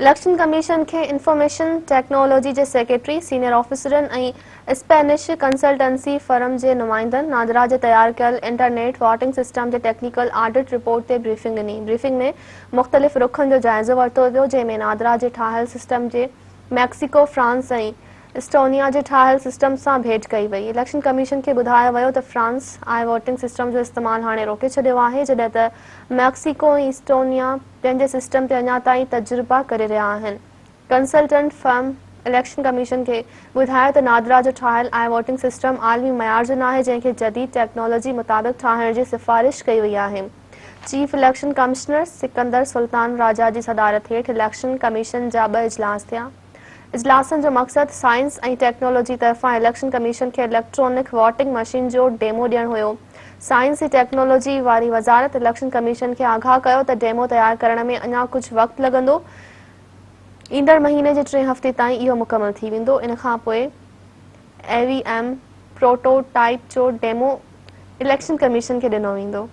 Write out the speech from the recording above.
Election commission کي information technology جي secretary, senior آفيسرن ۽ اسپينش ڪنسلٽنسي فرم جي نمائندن نادرا جي تيار ڪيل انٽرنيٽ ووٽنگ سسٽم جي ٽيڪنيڪل آڊٽ رپورٽ تي بريفنگ ڏني. بريفنگ ۾ مختلف رخن جو جائزو ورتو ويو جنهن ۾ نادرا جي ٺاهيل سسٽم جي ميڪسيڪو، فرانس ۽ اسٽونيا جي ٺاهيل سسٽم سان ڀيٽ ڪئي وئي. اليڪشن ڪميشن کي ٻڌايو ويو ته فرانس آء ووٽنگ سسٽم جو استعمال هاڻي روڪي ڇڏيو آهي جڏهن ته ميڪسيڪو ۽ اسٽونيا پنهنجي سسٽم تي اڃا تائين تجربا ڪري رهيا آهن. ڪنسلٽنٽ فرم اليڪشن ڪميشن کي ٻڌايو ته نادرا جو ٺاهيل آء ووٽنگ سسٽم عالمي معيار جو ناهي جنهن کي جديد ٽيڪنالاجي مطابق ٺاهڻ جي سفارش ڪئي وئي آهي. Chief election commissioner Sikandar Sultan Raja جي صدارت هيٺ اليڪشن ڪميشن جا ٻه اجلاس ٿيا. اجلاسن جو مقصد سائنس ۽ ٽيڪنالاجي طرفان اليڪشن ڪميشن کي اليڪٽرانڪ ووٽنگ مشين جو ڊيمو ڏيڻ هيو. سائنس ۽ ٽيڪنالاجي واري وزارت اليڪشن ڪميشن کي آگاهه ڪيو ته ڊيمو تيار ڪرڻ ۾ اڃا ڪجهه وقت لڳندو، ايندڙ مهيني جي ٽئين هفتي تائين اهو مڪمل ٿي ويندو، ان کانپوء اي وي ايم پروٽو ٽائيپ جو ڊيمو اليڪشن ڪميشن کي ڏنو ويندو.